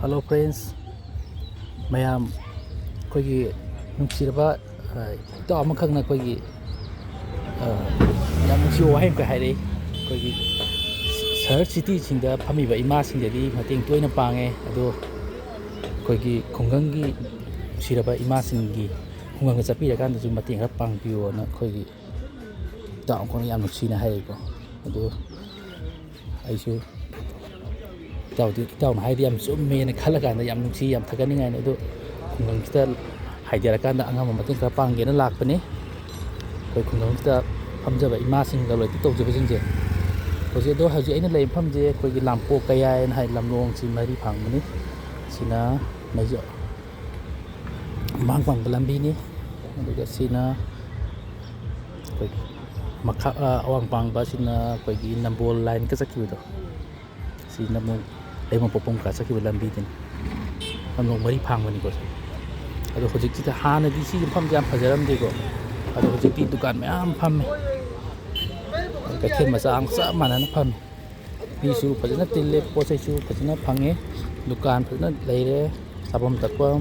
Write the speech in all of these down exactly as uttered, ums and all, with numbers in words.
Hello friends, ꯃꯌꯥꯝ, ꯑꯩꯈꯣꯏꯒꯤ ꯅꯨꯡꯁꯤꯔꯕ, ꯑ, ꯏꯇꯥꯎ ꯑꯃꯈꯛꯅ ꯑꯩꯈꯣꯏꯒꯤ, ꯑ, ꯌꯥꯝ ꯅꯨꯡꯁꯤꯕ ꯋꯥꯍꯩ ꯑꯃꯈꯛ ꯍꯥꯏꯔꯛꯏ꯫ ꯑꯩꯈꯣꯏꯒꯤ ꯁꯍꯔ ꯁꯤꯇꯤꯁꯤꯡꯗ ꯐꯝꯃꯤꯕ ꯏꯃꯥꯁꯤꯡꯗꯗꯤ ꯃꯇꯦꯡ ꯇꯣꯏꯅ ꯄꯥꯡꯉꯦ, ꯑꯗꯣ ꯑꯩꯈꯣꯏꯒꯤ ꯈꯨꯡꯒꯪꯒꯤ ꯅꯨꯡꯁꯤꯔꯕ ꯏꯃꯥꯁꯤꯡꯒꯤ ꯈꯨꯡꯒꯪꯗ ꯆꯠꯄꯤꯔꯀꯥꯟꯗꯁꯨ ꯃꯇꯦꯡ ꯈꯔ ꯄꯥꯡꯕꯤꯌꯣꯅ ꯑꯩꯈꯣꯏꯒꯤ ꯏꯇꯥꯎ ꯑꯃꯈꯛꯅ ꯌꯥꯝ ꯅꯨꯡꯁꯤꯅ ꯍꯥꯏꯔꯛꯏꯀꯣ꯫ ꯑꯗꯨ ꯑꯩꯁꯨ ꯏꯇꯥꯎꯗꯤ, ꯏꯇꯥꯎꯅ ꯍꯥꯏꯗꯤ ꯌꯥꯝ ꯆꯨꯝꯃꯦꯅ ꯈꯜꯂꯀꯥꯟꯗ ꯌꯥꯝ ꯅꯨꯡꯁꯤ, ꯌꯥꯝ ꯊꯥꯒꯠꯅꯤꯡꯉꯥꯏꯅꯤ꯫ ꯑꯗꯨ ꯈꯨꯡꯒꯪꯁꯤꯗ ꯍꯥꯏꯊꯔꯀꯥꯟꯗ ꯑꯉꯝꯕ ꯃꯇꯦꯡ ꯈꯔ ꯄꯥꯡꯒꯦꯅ ꯂꯥꯛꯄꯅꯤ꯫ ꯑꯩꯈꯣꯏ ꯈꯨꯡꯒꯪꯁꯤꯗ ꯐꯝꯖꯕ ꯏꯃꯥꯁꯤꯡꯒ ꯂꯣꯏꯅ ꯇꯧꯖꯕꯁꯤꯡꯁꯦ꯫ ꯍꯧꯖꯤꯛ ꯑꯗꯣ, ꯍꯧꯖꯤꯛ ꯑꯩꯅ ꯂꯩ ꯃꯐꯝꯁꯦ ꯑꯩꯈꯣꯏꯒꯤ ꯂꯥꯡꯄꯣꯛ ꯀꯌꯥꯏꯅ ꯍꯥꯏ, ꯂꯝꯂꯣꯡꯁꯤ ꯃꯔꯤ ꯐꯥꯡꯕꯅꯤ꯫ ꯁꯤꯅ ꯃꯩꯖ-, ꯃꯥꯡ ꯄꯥꯡꯕ ꯂꯝꯕꯤꯅꯤ꯫ ꯑꯗꯨꯒ ꯁꯤꯅ ꯑꯩꯈꯣꯏꯒꯤ ꯃꯈꯥ, ꯑ, ꯑꯋꯥꯡ ꯄꯥꯡꯕ, ꯁꯤꯅ ꯑꯩꯈꯣꯏꯒꯤ ꯅꯝꯕꯣꯜ ꯂꯥꯏꯟꯒ ꯆꯠꯈꯤꯕꯗꯣ꯫ ꯁꯤꯅ ꯑꯃꯨꯛ ꯂꯩꯃꯄꯣꯛꯄꯝ ꯀꯥ ꯆꯠꯈꯤꯕ ꯂꯝꯕꯤꯗꯨꯅꯤ꯫ ꯂꯝꯂꯣꯡ ꯃꯔꯤ ꯐꯥꯡꯕꯅꯤꯀꯣ ꯁꯤ꯫ ꯑꯗꯣ ꯍꯧꯖꯤꯛꯁꯤꯗ, ꯍꯥꯟꯅꯗꯤ ꯁꯤ ꯃꯐꯝꯁꯦ ꯌꯥꯝ ꯐꯖꯔꯝꯗꯦꯀꯣ꯫ ꯑꯗꯣ ꯍꯧꯖꯤꯛꯇꯤ ꯗꯨꯀꯥꯟ ꯃꯌꯥꯝ ꯐꯝꯃꯦ꯫ ꯀꯩꯊꯦꯜ ꯃꯆꯥ ꯑꯃ ꯆꯞ ꯃꯥꯟꯅꯅ ꯐꯝꯃꯦ꯫ ꯃꯤꯁꯨ ꯐꯖꯅ ꯇꯤꯜꯂꯦ, ꯄꯣꯠ ꯆꯩꯁꯨ ꯐꯖꯅ ꯐꯪꯉꯦ, ꯗꯨꯀꯥꯟ ꯐꯖꯅ ꯂꯩꯔꯦ, ꯆꯥꯐꯝ ꯊꯛꯐꯝ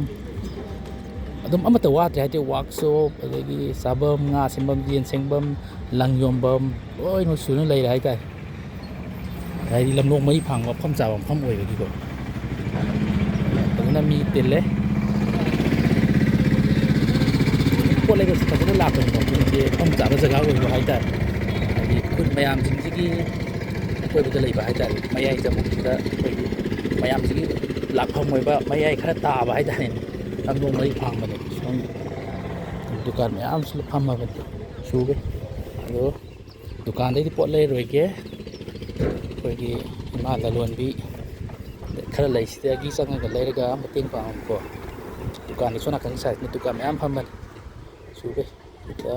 ꯑꯗꯨꯝ ꯑꯃꯠꯇ ꯋꯥꯠꯇ꯭ꯔꯦ꯫ ꯍꯥꯏꯗꯤ workshop, ꯑꯗꯒꯤ ꯆꯥꯐꯝ, ꯉꯥ ꯁꯦꯝꯐꯝ, ꯌꯦꯟ ꯁꯦꯝꯐꯝ, ꯂꯪ ꯌꯣꯟꯐꯝ, ꯂꯣꯏꯅꯃꯛ ꯁꯨꯅ ꯂꯩꯔꯦ ꯍꯥꯏꯇꯥꯔꯦ꯫ ꯍꯥꯏꯗꯤ ꯂꯝꯂꯣꯡ ꯃꯔꯤ ꯐꯥꯡꯕ ꯃꯐꯝ ꯆꯥꯕ ꯃꯐꯝ ꯑꯣꯏꯕꯒꯤꯀꯣ꯫ ꯐꯖꯅ ꯃꯤ ꯇꯤꯜꯂꯦ꯫ ꯄꯣꯠ ꯂꯩꯕꯁꯨ ꯐꯖꯅ ꯂꯥꯛꯄꯅꯤꯀꯣ, ꯃꯐꯝ ꯆꯥꯕ ꯖꯒꯥ ꯑꯣꯏꯕ ꯍꯥꯏꯇꯥꯔꯦ꯫ ꯍꯥꯏꯗꯤ ꯈꯨꯟ ꯃꯌꯥꯝꯁꯤꯡꯁꯤꯒꯤ ꯑꯀꯣꯏꯕꯗ ꯂꯩꯕ ꯍꯥꯏꯇꯥꯔꯦ, ꯃꯌꯥꯏ ꯆꯕꯨꯛꯁꯤꯗ ꯑꯩꯈꯣꯏꯒꯤ ꯃꯌꯥꯝꯁꯤꯒꯤ ꯂꯥꯛꯐꯝ ꯑꯣꯏꯕ, ꯃꯌꯥꯏ ꯈꯔ ꯇꯥꯕ ꯍꯥꯏꯇꯥꯔꯦꯅꯦ, ꯂꯝꯂꯣꯡ ꯃꯔꯤ ꯐꯥꯡꯕꯅꯦ꯫ ꯁꯣꯝ ꯗꯨꯀꯥꯟ ꯃꯌꯥꯝꯁꯨ ꯐꯝꯃꯕꯅꯤ, ꯁꯨꯒꯦ꯫ ꯑꯗꯣ ꯗꯨꯀꯥꯟꯗꯩꯗꯤ ꯄꯣꯠ ꯂꯩꯔꯣꯏꯒꯦ꯫ ꯑꯩꯈꯣꯏꯒꯤ ꯏꯃꯥ ꯂꯂꯣꯟꯕꯤ ꯈꯔ ꯂꯩꯁꯤꯗꯒꯤ ꯆꯪꯉꯒ ꯂꯩꯔꯒ ꯃꯇꯦꯡ ꯄꯥꯡꯉꯨꯀꯣ꯫ ꯗꯨꯀꯥꯟꯗꯤ ꯁꯣꯝ ꯅꯥꯀꯟꯒꯤ ꯁꯥꯏꯠꯁꯤꯅ ꯗꯨꯀꯥꯟ ꯃꯌꯥꯝ ꯐꯝꯕꯅꯤ꯫ ꯁꯨꯒꯦ꯫ ꯁꯤꯗ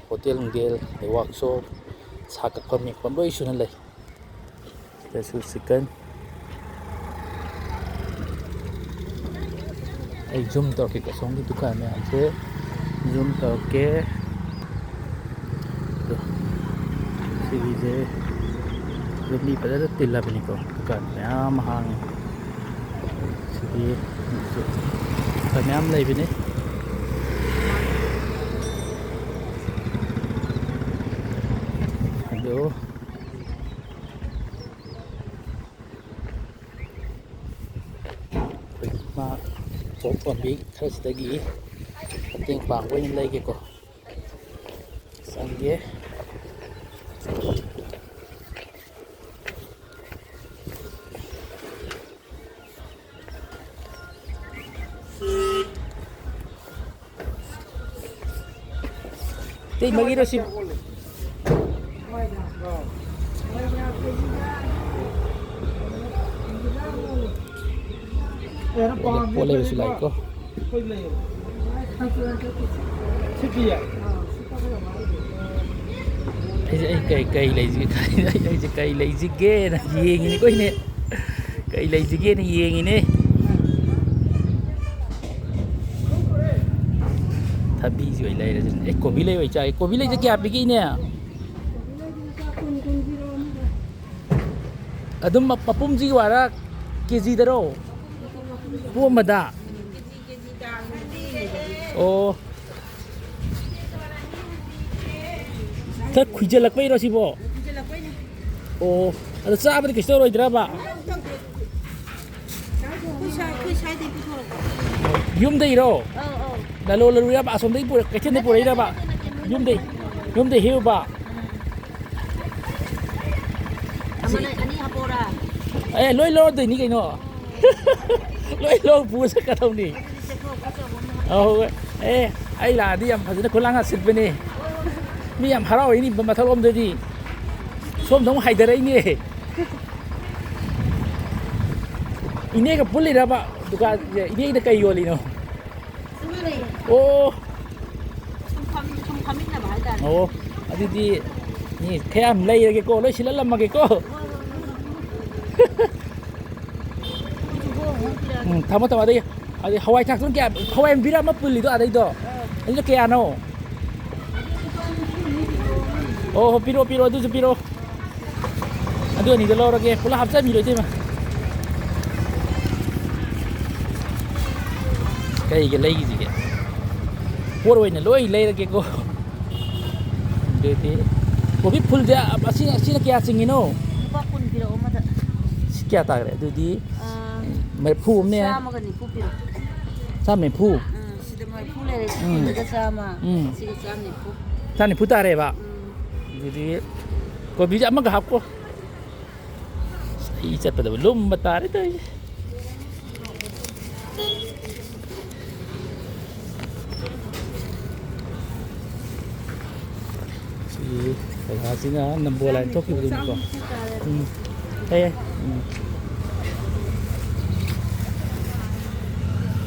ꯍꯣꯇꯦꯜ ꯅꯨꯡꯇꯦꯜ, ꯑꯗꯩ workshop, ꯁꯥ ꯀꯛꯐꯝ ꯌꯦꯛꯐꯝ ꯂꯣꯏ ꯁꯨꯅ ꯂꯩ꯫ ꯁꯤꯗꯁꯨ chicken꯫ ꯑꯩ zoom ꯇꯧꯔꯛꯀꯦꯀꯣ, ꯁꯣꯝꯒꯤ ꯗꯨꯀꯥꯟ ꯃꯌꯥꯝꯁꯦ zoom ꯇꯧꯔꯛꯀꯦ꯫ ꯑꯗꯣ ꯁꯤꯒꯤꯁꯦ ꯂꯝꯕꯤ ꯐꯖꯅ ꯇꯤꯜꯂꯕꯅꯤꯀꯣ, ꯗꯨꯀꯥꯟ ꯃꯌꯥꯝ ꯍꯥꯡꯉꯤ꯫ ꯃꯌꯥꯝ ꯂꯩꯕꯅꯤ꯫ ꯑꯗꯣ ꯑꯩꯈꯣꯏ ꯃꯥ ꯄꯣꯠ ꯄꯥꯝꯕꯤ ꯈꯔꯁꯤꯗꯒꯤ ꯃꯇꯦꯡ ꯄꯥꯡꯕ ꯑꯣꯏꯅ ꯂꯩꯒꯦꯀꯣ꯫ ꯆꯪꯒꯦ꯫ ꯏꯇꯩꯃꯒꯤꯔꯣ ꯁꯤ? ꯄꯣꯠ ꯂꯩꯕꯁꯨ ꯂꯥꯛꯏꯀꯣ꯫ ꯑꯩꯁꯦ, ꯑꯩ ꯀꯩ, ꯀꯩ ꯂꯩꯁꯤꯒꯦ ꯈꯜꯂꯤ꯫ ꯑꯩ, ꯑꯩꯁꯦ ꯀꯩ ꯂꯩꯁꯤꯒꯦꯅ ꯌꯦꯡꯉꯤꯅꯤꯀꯣ ꯑꯩꯅꯦ꯫ ꯀꯩ ꯂꯩꯁꯤꯒꯦꯅ ꯌꯦꯡꯉꯤꯅꯦ꯫ ꯊꯕꯤꯁꯤ ꯑꯣꯏ ꯂꯩꯔꯁꯤꯅꯦ꯫ ꯑꯦ, ꯀꯣꯕꯤ ꯂꯩ ꯑꯣꯏ ꯆꯥꯒꯦ꯫ ꯀꯣꯕꯤ ꯂꯩꯁꯦ ꯀꯌꯥ ꯄꯤꯒꯦ, ꯏꯅꯦ? ꯑꯗꯨꯝ ꯃ-, ꯃꯄꯨꯝꯁꯤꯒꯤ ꯋꯥꯔ ꯀꯦꯖꯤꯗꯔꯣ? ꯄꯨꯝ ꯑꯃꯗ? ꯑꯣ꯫ ꯈꯔ ꯈꯨꯏꯖꯜꯂꯛꯄꯩꯔꯣ ꯁꯤꯕꯣ? ꯑꯣ꯫ ꯑꯗꯣ ꯆꯥꯕꯗꯤ ꯀꯩꯁꯨ ꯇꯧꯔꯣꯏꯗ꯭ꯔꯕ? ꯑꯩꯈꯣꯏ ꯁ꯭ꯋꯥꯏ-, ꯑꯩꯈꯣꯏ ꯁ꯭ꯋꯥꯏꯗꯩ ꯄꯨꯊꯣꯔꯛꯄ꯫ ꯌꯨꯝꯗꯩꯔꯣ? ꯑꯧ, ꯑꯧ꯫ ꯂꯂꯣꯟ ꯂꯔꯨꯔꯕ? ꯑꯁꯣꯝꯗꯩ ꯄꯨꯔꯛ-, ꯀꯩꯊꯦꯜꯗꯩ ꯅꯠꯇꯦ, ꯄꯨꯔꯛꯏꯔꯕ? ꯅꯠꯇꯦ, ꯅꯠꯇꯦ, ꯅꯠꯇꯦ, ꯃꯣꯏ ꯌꯨꯝꯗꯩ, ꯌꯨꯝꯗꯩ ꯍꯦꯛꯎꯕ? ꯑꯃꯅ ꯑꯅꯤ ꯍꯥꯞꯄꯛꯑꯣꯔꯥ? ꯑꯦ, ꯂꯣꯏ ꯂꯧꯔꯗꯣꯏꯅꯤ ꯀꯩꯅꯣ꯫ ꯂꯣꯏ ꯂꯧ ꯄꯨꯔ ꯆꯠꯀꯗꯧꯅꯤ꯫ ꯑꯗꯨꯗꯤ ꯆꯦꯡꯀꯣꯛ ꯑꯆꯧꯕ ꯑꯃ ꯍꯥꯞꯄꯛꯑꯣ꯫ ꯑꯧ, ꯑꯦ, ꯑꯩ ꯂꯥꯛꯑꯗꯤ ꯌꯥꯝ ꯐꯖꯅ ꯈꯨꯂꯥꯡꯒ ꯁꯤꯠꯄꯅꯦ꯫ ꯃꯤ ꯌꯥꯝ ꯍꯔꯥꯎꯔꯤꯅꯤ ꯃꯊꯛꯂꯣꯝꯗꯗꯤ꯫ ꯁꯣꯝꯗ ꯑꯃꯨꯛ ꯍꯥꯏꯊꯔꯛꯏꯅꯦ꯫ ꯏꯅꯦꯒ ꯄꯨꯜꯂꯤꯔꯕ ꯗꯨꯀꯥꯟꯁꯦ? ꯏꯅꯦꯒꯤꯗ ꯀꯩ ꯌꯣꯜꯂꯤꯅꯣ? ꯁꯨꯝ ꯂꯩ꯫ ꯑꯣ꯫ ꯁꯨꯝ ꯐꯝ-, ꯁꯨꯝ ꯐꯝꯃꯤꯟꯅꯕ ꯍꯥꯏꯇꯥꯔꯦ꯫ ꯑꯣ, ꯑꯗꯨꯗꯤ ꯃꯤ ꯈꯔ ꯌꯥꯝ ꯂꯩꯔꯒꯦꯀꯣ, ꯂꯣꯏ ꯁꯤꯜꯍꯜꯂꯝꯃꯒꯦꯀꯣ꯫ ꯍꯣꯏ, ꯍꯣꯏ, ꯍꯣꯏ, ꯍꯣꯏ꯫ ꯎꯝ, ꯊꯝꯃꯣ, ꯊꯝꯃꯣ꯫ ꯑꯗꯩ, ꯑꯗꯩ ꯍꯋꯥꯏ ꯊ꯭ꯔꯥꯛꯇꯨꯅ ꯀꯌꯥ, ꯍꯋꯥꯏ ꯃꯨꯕꯤꯔ ꯑꯃ ꯄꯨꯜꯂꯤꯗꯣ ꯑꯗꯩꯗꯣ? ꯑꯥ꯫ ꯑꯗꯨꯅ ꯀꯌꯥꯅꯣ? ꯑꯣ ꯍꯣ, ꯄꯤꯔꯛꯑꯣ, ꯄꯤꯔꯛꯑꯣ, ꯑꯗꯨꯁꯨ ꯄꯤꯔꯛꯑꯣ꯫ ꯑꯗꯨ ꯑꯅꯤꯗꯣ ꯂꯧꯔꯒꯦ, ꯄꯨꯂꯞ ꯍꯥꯞꯆꯟꯕꯤꯔꯣ, ꯏꯇꯩꯃ꯫ ꯀꯩꯒ ꯂꯩꯈꯤꯁꯤꯒꯦ? ꯄꯣꯠ ꯑꯣꯏꯅ ꯂꯣꯏ ꯂꯩꯔꯒꯦꯀꯣ꯫ ꯑꯗꯨꯗꯤ ꯀꯣꯕꯤ ꯐꯨꯜꯁꯦ ꯑꯁꯤ, ꯑꯁꯤꯅ ꯀꯌꯥ ꯆꯤꯡꯉꯤꯅꯣ? ꯂꯨꯄꯥ ꯀꯨꯟ ꯄꯤꯔꯛꯑꯣ ꯑꯃꯗ꯫ ꯁꯤ ꯀꯌꯥ ꯇꯥꯈ꯭ꯔꯦ? ꯑꯗꯨꯗꯤ ꯑꯥ, ꯃꯔꯤꯐꯨ ꯑꯃꯅꯦ꯫ ꯆꯥꯝꯃꯒ ꯅꯤꯐꯨ ꯄꯤꯔꯛꯑꯣ꯫ ꯆꯥꯝꯃ ꯅꯤꯐꯨ? ꯑꯥ, ꯁꯤꯗ ꯃꯔꯤꯐꯨ ꯂꯩꯔꯦ꯫ ꯎꯝ꯫ ꯁꯤꯗ ꯆꯥꯝꯃ, ꯎꯝ꯫ ꯁꯤꯒ ꯆꯥꯝꯃ ꯅꯤꯐꯨ꯫ ꯆꯥꯝ ꯅꯤꯐꯨ ꯇꯥꯔꯦꯕ? ꯎꯝ꯫ ꯑꯗꯨꯗꯤ ꯀꯣꯕꯤꯁꯦ ꯑꯃꯒ ꯍꯥꯞꯀꯣ꯫ ꯑꯩ ꯆꯠꯄꯗꯕꯨ ꯂꯨꯝꯕ ꯇꯥꯔꯦ ꯇꯧꯔꯤꯁꯦ꯫ ꯁꯤ ꯄꯩꯁꯥꯁꯤꯅ ꯅꯝꯕꯣꯜ ꯂꯥꯏꯟ ꯊꯣꯛꯈꯤꯕꯗꯨꯅꯤꯀꯣ꯫ ꯎꯝ꯫ ꯌꯥꯏ, ꯌꯥꯏ꯫ ꯎꯝ꯫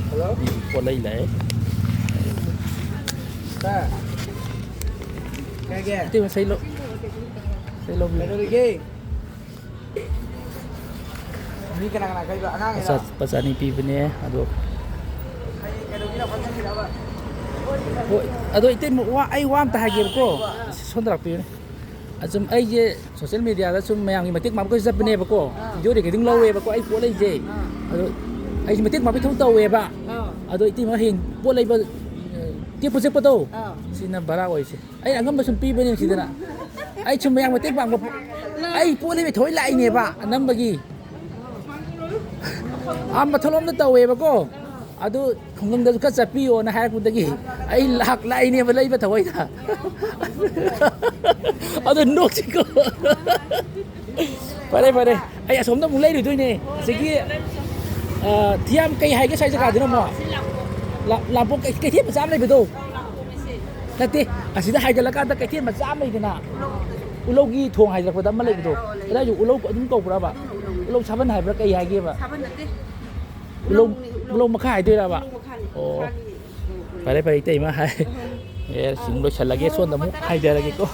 ꯍꯜꯂꯣ꯫ ꯎꯝ, ꯄꯣꯠ ꯂꯩ ꯂꯥꯛꯑꯦ꯫ ꯁꯥꯔ꯫ ꯀꯩꯒꯤ? ꯏꯇꯩꯃ, ꯁꯩ ꯂꯧ-, ꯁꯩ ꯂꯧꯕꯤꯌꯨ꯫ ꯀꯩꯗꯧꯔꯤꯒꯦ? ꯃꯤ ꯀꯅꯥ ꯀꯅꯥ ꯀꯩꯕ? ꯑꯉꯥꯡ ꯂꯨꯄꯥ ꯆꯥ-, ꯂꯨꯄꯥ ꯆꯅꯤ ꯄꯤꯕꯅꯦ ꯑꯗꯣ꯫ ꯍꯣꯏ, ꯑꯗꯣ ꯏꯇꯩꯃ, ꯋꯥ, ꯑꯩ ꯋꯥ ꯑꯝꯇ ꯍꯥꯏꯒꯦꯕꯀꯣ꯫ ꯁꯣꯝꯗ ꯂꯥꯛꯄꯤꯌꯨꯅꯦ꯫ ꯑꯁꯨꯝ ꯑꯩꯁꯦ ꯁꯣꯁꯦꯜ ꯃꯦꯗꯤꯌꯥꯗ ꯁꯨꯝ ꯃꯌꯥꯝꯒꯤ ꯃꯇꯦꯡ ꯄꯥꯡꯕꯈꯩꯁꯨ ꯆꯠꯄꯅꯦꯕꯀꯣ꯫ ꯑꯥ꯫ ꯚꯤꯗꯤꯑꯣ ꯔꯦꯀꯣꯔꯗꯤꯡ ꯂꯧꯋꯦꯕꯀꯣ ꯑꯩ ꯄꯣꯠ ꯂꯩꯁꯦ꯫ ꯑꯥ꯫ ꯑꯗꯣ ꯑꯩꯁꯦ ꯃꯇꯦꯡ ꯄꯥꯡꯕꯒꯤ ꯊꯕꯛ ꯇꯧꯋꯦꯕ꯫ ꯑꯥ꯫ ꯑꯗꯣ ꯏꯇꯩꯃ ꯍꯌꯦꯡ ꯄꯣꯠ ꯂꯩꯕ, ꯑ, ꯇꯦꯛꯄ ꯆꯦꯛꯄꯗꯣ, ꯑꯥ꯫ ꯁꯤꯅ ꯚꯔꯥ ꯑꯣꯏꯁꯦ꯫ ꯑꯩ ꯑꯉꯝꯕ ꯁꯨꯝ ꯄꯤꯕꯅꯦ ꯁꯤꯗꯅ꯫ ꯑꯩ ꯁꯨꯝ ꯃꯌꯥꯝ ꯃꯇꯦꯡ ꯄꯥꯡꯕ, ꯑꯩ ꯄꯣꯠ ꯂꯩꯕ ꯊꯣꯏ ꯂꯥꯛꯏꯅꯦꯕ, ꯑꯅꯝꯕꯒꯤ꯫ ꯑꯥ, ꯃꯊꯛꯂꯣꯝꯗ ꯇꯧꯋꯦꯕꯀꯣ꯫ ꯑꯗꯨ ꯈꯨꯡꯒꯪꯗꯁꯨ ꯈꯔ ꯆꯠꯄꯤꯌꯣꯅ ꯍꯥꯏꯔꯛꯄꯗꯒꯤ ꯑꯩ ꯂꯥꯛ ꯂꯥꯛꯏꯅꯦꯕ ꯂꯩꯕ ꯊꯑꯣꯏꯅ꯫ ꯑꯗꯨ ꯅꯣꯛꯁꯤꯀꯣ꯫ ꯐꯔꯦ, ꯐꯔꯦ꯫ ꯑꯩ ꯑꯁꯣꯝꯗ ꯑꯃꯨꯛ ꯂꯩꯔꯨꯗꯣꯏꯅꯦ꯫ ꯑꯁꯤꯒꯤ, ꯑ, ꯊꯤꯌꯥꯝ ꯀꯩ ꯍꯥꯏꯒꯦ ꯁ꯭ꯋꯥꯏ ꯖꯒꯥꯗꯨꯅ ꯑꯃꯨꯛ? ꯂꯥ-, ꯂꯥꯝꯄꯣꯛ ꯀꯩ-, ꯀꯩꯊꯦꯜ ꯃꯆꯥ ꯑꯃ ꯂꯩꯕꯗꯣ? ꯅꯠꯇꯦ, ꯑꯁꯤꯗ ꯍꯥꯏꯒꯠꯂꯀꯥꯟꯗ ꯀꯩꯊꯦꯜ ꯃꯆꯥ ꯑꯃ ꯂꯩꯗꯅ? ꯎꯂꯧꯒꯤ ꯊꯣꯡ ꯍꯥꯏꯒꯠꯂꯛꯄꯗ ꯑꯃ ꯂꯩꯕꯗꯣ? ꯑꯗꯥꯏꯗꯣ ꯎꯂꯧ ꯑꯗꯨꯝ ꯀꯧꯕ꯭ꯔꯕ? ꯎꯂꯧ ꯁꯥꯕꯟ ꯍꯥꯏꯕ꯭ꯔꯥ ꯀꯩ ꯍꯥꯏꯒꯦꯕ? ꯁꯥꯕꯟ ꯅꯠꯇꯦ꯫ ꯎꯂꯧ, ꯎꯂꯧꯅꯤ, ꯎꯂꯧ꯫ ꯎꯂꯧ ꯃꯈꯥ ꯍꯥꯏꯗꯣꯏꯔꯕ? ꯎꯂꯧ ꯃꯈꯥꯅꯤ꯫ ꯑꯣ꯫ ꯃꯈꯥꯒꯤ ꯎꯂꯧ꯫ ꯐꯔꯦ, ꯐꯔꯦ, ꯏꯇꯩꯃ ꯍꯥꯏ꯫ ꯑꯦ, ꯁꯨꯝ ꯂꯣꯏꯁꯜꯂꯒꯦ, ꯁꯣꯝꯗ ꯑꯃꯨꯛ ꯍꯥꯏꯊꯔꯒꯦꯀꯣ꯫